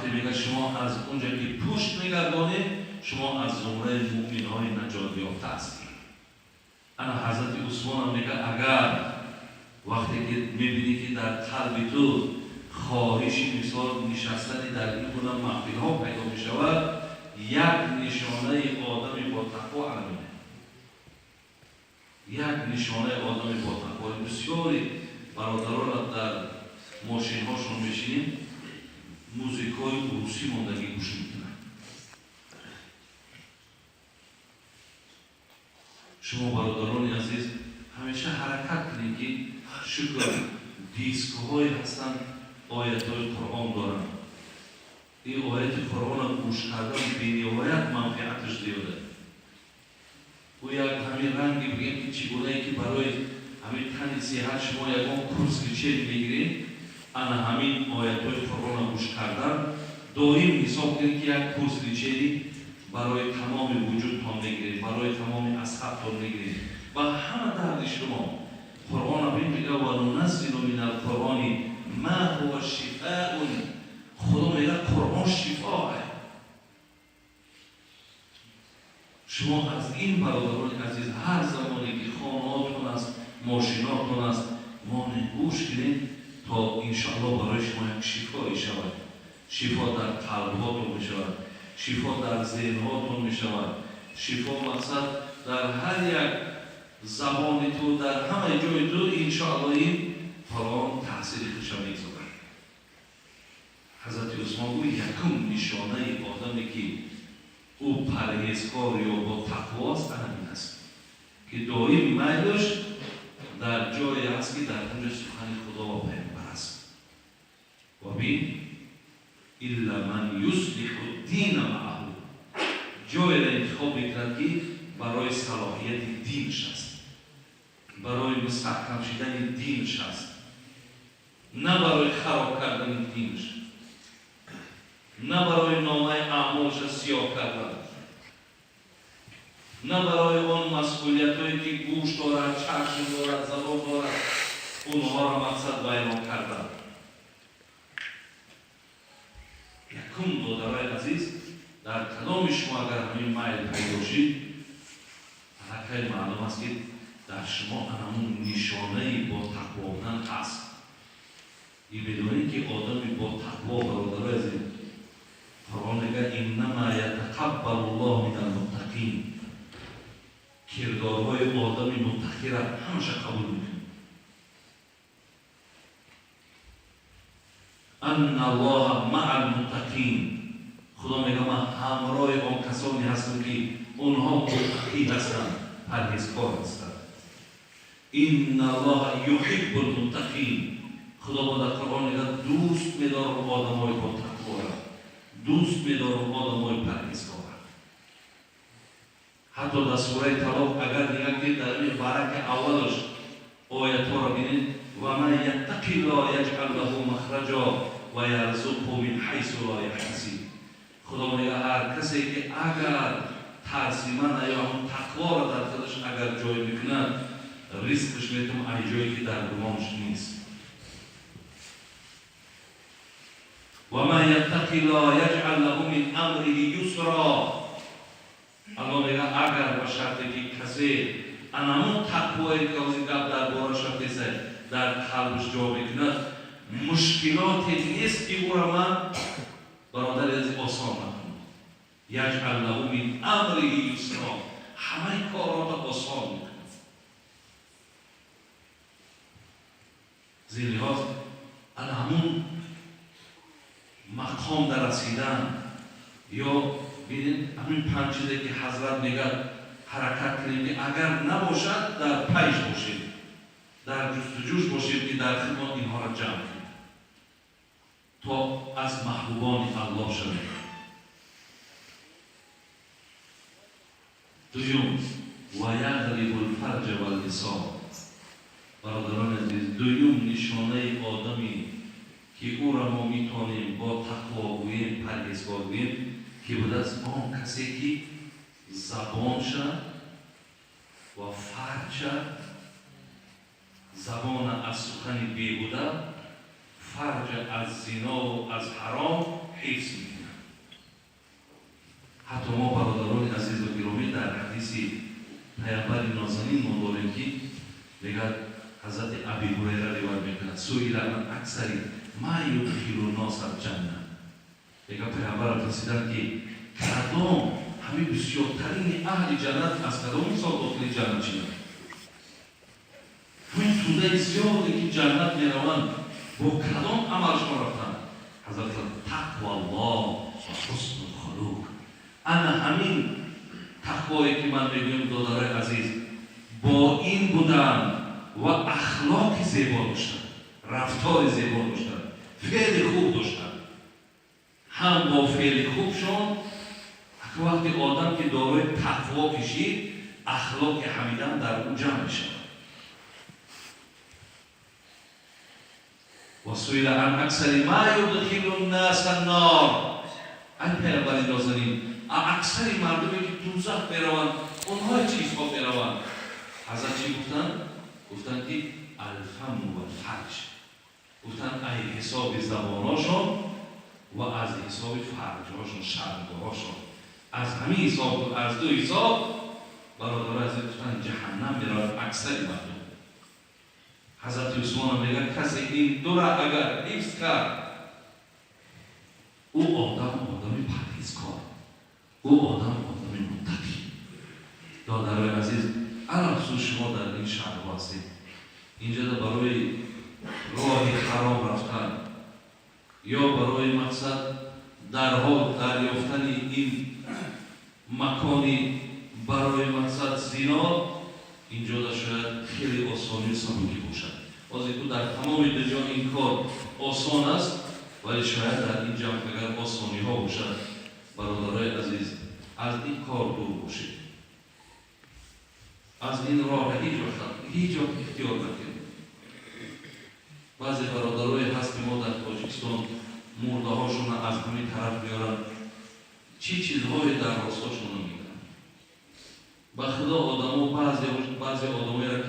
Вақте мегӯяд шумо аз унҷа ки пушт мегардонед, шумо аз зумраи муъминҳои наҷот ёфта ҳастед. Ана ҳазрати Усмонам мегӯяд, агар вақте ки мебинӣ ки дар қалби ту хоҳиши мисол нишастани дар ин гуна маҳфилҳо пайдо мешавад, як нишонаи одами бо тақво ана, як нишонаи одами бо тақво. Бисёри бародаронро дар мошинҳошон мешинем, музикаҳои урусӣ мондагӣ гӯш мекунанд. Шумо, бародарони азиз, ҳамеша ҳаракат кунед, ки шукр, дискҳое ҳастанд, оятҳои Қуръон доранд. Ин ояти Қуръонро гӯш кардан бениҳоят манфиаташ зиёда. Ӯ як ҳамин ранги бигем, ки чӣ гунае ки барои ҳамин тани сиҳат шумо ягон курс лечение мегиред, ана ҳамин оятҳои Қуръонро гӯш кардан доим ҳисоб кунед, ки як курс лечение барои тамоми вуҷудтон мегиред, барои тамоми асабтон мегиред ва ҳама дарди шумо. Қуръон бин, мега: ва нуназзилу мин алқуръони ма ҳува шифаун. Худо мега, Қуръон шифо. Шумо аз ин, бародарони азиз, ҳар замоне ки хонаотон аст, мошинотон аст, моне гӯш кунед, то иншоалло барои шумо як шифое шавад. Шифо дар қалбҳотон мешавад, шифо дар зеҳнҳотон мешавад, шифо мақсад дар ҳар як забони ту, дар ҳамаи ҷои ту иншоалло ин Қуръон таъсири худша мегузорад. Ҳазрати Усмон гӯй, якум нишонаи одаме ки ӯ парҳезкор ё бо тақво аст, ана ин аст, ки доим майлаш дар ҷое аст, ки дар онҷо сухани Худо ва Пайғамбар аст. Ва бин, илла ман юслиҳу дина маъаҳу, ҷоеро интихоб мекунад, ки барои салоҳияти динш аст, барои мустаҳкам шидани динш аст, на барои хароб кардани динш, на барои номаи аъмолша сиёҳ кардан, на барои он масъулиятҳое ки гӯш дорад, чашм дорад, забон дорад, онҳоро мақсад вайрон кардан. Якум, додарои азиз, дар кадоми шумо агар ҳамин майл пайдо шид, аллакай маълум аст, ки дар шумо анамун нишонаи бо тақво будан ҳаст. И медонед, ки одами бо тақво, бародарои азиз, Қуръон мегӯяд: иннама ятақаббалу ллоҳу мин алмуттақин. Кирдорҳои одами муттақира ҳамаша қабул мекунад. Анна аллоҳа маа алмуттақин. Худо мегӯяд, ман ҳамроҳи он касоне ҳастам, ки онҳо муттақӣ ҳастанд, парҳезкор ҳастанд. Инна аллоҳа юҳиббу лмуттақин. Худо бо дар Қуръон мегӯяд, дӯст медорам одамои бо тақвора, дӯст медорам одамои парҳезкора. Ҳатто дар сураи Талоқ агар нигоҳ кунед, дар ин вараки аввалаш оятҳоро бинед: ва ман яттақи ллоҳ яҷъал лаҳу махраҷо ва ярзуқҳу мин ҳайсу ло яҳтасиб. Худо мегӯяд, ҳар касе ки агар тарси мана ё ҳамун тақворо дар худаш агар ҷой мекунад, ризқш метавон ай ҷое ки дар гумонаш нест. Ва ман яттақи ллоҳ яҷъал лаҳу мин амриҳи юсро. Аллоҳ мегӯяд, агар ба шарте ки касе анамун тақвое ки ҳозир гап дар бораш рафтеса дар қалбаш ҷо мекунад, мушкилоте нест, ки ӯро ман, бародари азиз, осон накунам. Яҷъал лаҳу мин амриҳи юсро, ҳамаи корото осон мекунад. Зин лиҳоз ана ҳамун мақом дар расидан ё бинед, ҳамин панҷ чизе ки ҳазрат мегӯяд, ҳаракат кунем, ки агар набошад, дар пайш бошем, дар ҷустуҷӯш бошем, ки дар хидмат инҳоро ҷамъ кунем, то аз маҳбубони Аллоҳ шавем. Дуюм, ва яғлибу лфарҷа валлисон. Бародарони азиз, дуюм нишонаи одаме ки ӯро мо метавонем бо тақво гӯем, парҳезгор гӯем, ки будааст, он касе ки забонша ва фарҷа, забона аз сухани беҳуда, Фарҷ аз зино аз ҳаром ҳифз мекунад. Ҳатто мо, бародарони азизу гиромӣ, дар ҳадиси паямбари нозанин мо дорем, ки мегӯяд, ҳазрати Аби Ҳурайра ривоят мекунад: سئل عن أكثر ما يدخل الناس الجنة. Мегӯяд, паямбарро пурсиданд, ки кадом ҳамин бисёртарини аҳли ҷаннат, аз кадом ҳисоб дохили ҷаннат шиданд, ҳамин тӯдаи зиёде ки ҷаннат мераванд, бо кадом амалшон рафтанд? Ҳазрат: تقوى الله وحسن الخلق. Ана ҳамин тақвое ки ман мегӯям, додарои азиз, бо ин буданд ва ахлоқи зебо доштанд, рафтори зебо доштанд, феъли хуб доштанд. Ҳам бо феъли хубшон. Вақти одам ки дорои тақво кишид, ахлоқи ҳамидан дар ӯ ҷамъ мешавад. وسئل عن أكثر ما يدخل الناس النار. Ай паямбари нозанин, аксари мардуме ки дузах мераванд, онҳо чизҳо мераванд? Ҳазрат чӣ гуфтанд? Гуфтанд, ки الفم والفرج. Гуфтанд, ай ҳисоби забоношон ва аз ҳисоби фарҷҳошон, шармгоҳошон. Аз ҳамин ҳисоб, аз ду ҳисоб, бародари азиз, гуфтанд, ҷаҳаннам меравад аксари мардум. Ҳазрати Усмонам мегӯяд, касе ин дура агар ҳифз кард, ӯ одам одами парҳезкор, ӯ одам одами муттақӣ. Додарои азиз, алахусус шумо дар ин шаҳрҳо ҳастед, инҷода барои роҳи ҳаром рафтан ё барои мақсад дарҳол дарёфтани ин макони барои мақсад зино, инҷода шояд хеле осонию сабукӣ бошад. Ҳозир ку дар тамоми дунё ин кор осон аст, вале шояд дар ин ҷамъ агар осониҳо бошад, бародарои азиз, аз ин кор дур бошед, аз ин роҳ ҳеҷ вақт ихтиёр накунед. Баъзе бародарое ҳаст, ки мо дар Тоҷикистон мурдаҳошонро аз ҳамин тараф меоранд, чӣ чизҳое дар ростошонро мегӯянд. Ба Худо, одамо, баъзе одамоеро ки